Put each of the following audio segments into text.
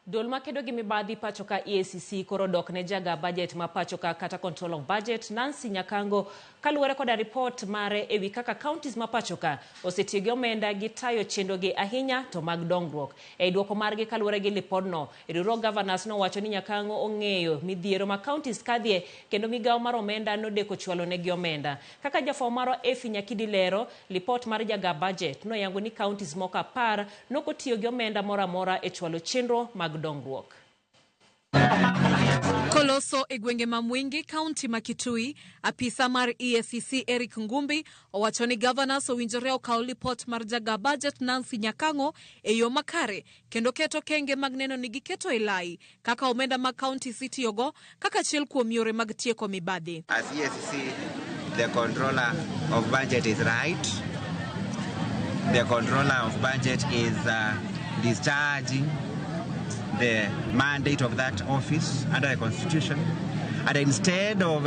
Duol makedo gi mibadhi pacho ka EACC koro dok ne jaga budget ma pacho ka kata control of budget Nancy Nyakango kaluwore koda ripot mare ewi kaka counties ma pacho ka osetiyo gi omenda gi tayo chenro gi ahinya to mag dongruok. Ei duoko margi kaluwore gi lipodno, riwruog governors nowacho ni Nyakango ong'eyo midhiero ma counties kadhie kendo migawo mar omenda nodeko chwalo negi omenda. Kaka jafwambo marwa Effie Nyakidi lero, lipot mar jaga budget noyango ni counties moko 10 nokotiyo gi omenda moro amora e chwalo chenro mag dongruok. Koloso e gwenge ma Mwingi, kaunti ma Kitui, apisa mar EACC Eric Ngumbi owacho ni governors owinjore okaw lipot mar jaga budget Nancy Nyakang'o e yo makare kendo keto kenge mag neno ni giketo e lai kaka omenda mag counties itiyogo kaka achiel kuom yore mag tieko mibadhi. As EACC, the controller of budget is right. The controller of budget is discharging the mandate of that office under the Constitution. And instead of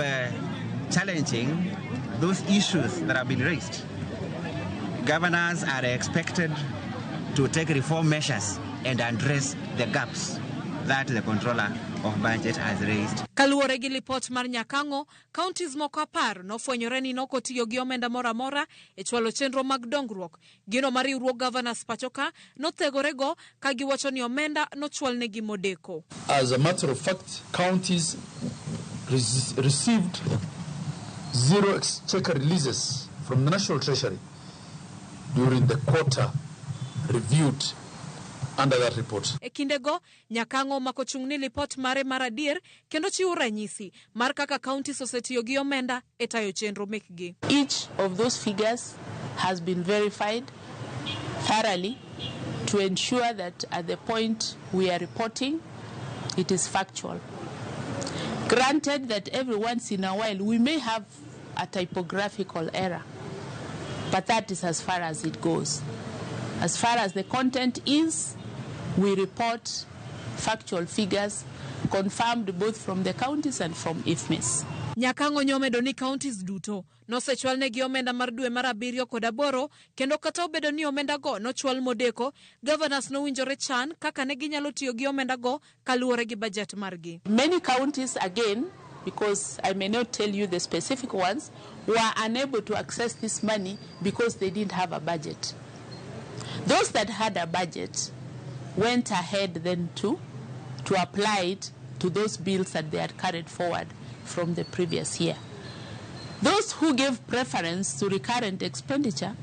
challenging those issues that have been raised, governors are expected to take reform measures and address the gaps that the controller of budget has raised. Kaluwore gi lipot mar Nyakang'o, counties moko 10 nofwenyore ni nokotiyo gi omenda moro amora e chwalo chenro mag dongruok. Gino ma riwruog governors pacho ka nothegorego ka giwacho ni omenda nochwalnegi modeko. As a matter of fact, counties received zero exchequer releases from the National Treasury during the quarter reviewed under that report. E kindego, Nyakang'o omako chung' ni lipot mare mar adier kendo chiwo ranyisi mar kaka counties osetiyo gi omenda e tayo chenro mekgi. Each of those figures has been verified thoroughly to ensure that at the point we are reporting, it is factual. Granted that every once in a while we may have a typographical error, but that is as far as it goes. As far as the content is, we report factual figures confirmed both from the counties and from IFMIS. Nyakang'o nyomedo ni counties duto nosechwalnegi omenda mar dwe mar 7 kod 8 kendo kata obedo ni omendago nochwal modeko, governors nowinjore chan kaka ne ginyalo tiyo gi omendago kaluwore gi budget margi. Many counties, again, because I may not tell you the specific ones, were unable to access this money because they didn't have a budget. Those that had a budget went ahead then to apply it to those bills that they had carried forward from the previous year. Those who gave preference to recurrent expenditure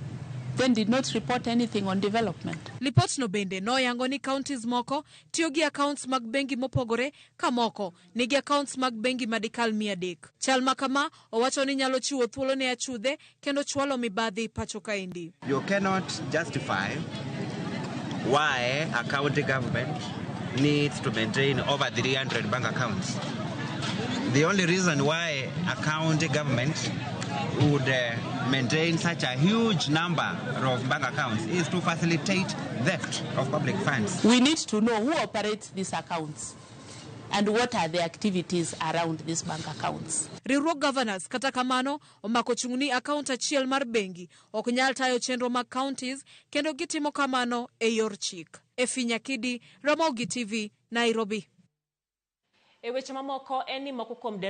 then did not report anything on development. Lipot no bende noyango ni counties moko tiyo gi accounts mag bengi mopogore ka moko nigi accounts mag bengi madikal 300. Chal ma kama owacho ni nyalo chiwo thuolo ne achudhe kendo chwalo mibadhi pacho kaendi. You cannot justify why a county government needs to maintain over 300 bank accounts. The only reason why a county government would maintain such a huge number of bank accounts is to facilitate theft of public funds. We need to know who operates these accounts and what are the activities around these bank accounts. Riwruog governors kata kamano omako chung' ni account achiel mar bengi ok nyal tayo chenro mag counties kendo gitimo kamano e yor chik. Effie Nyakidi, Ramogi TV, Nairobi. E weche mamoko en ni moko kuom dereba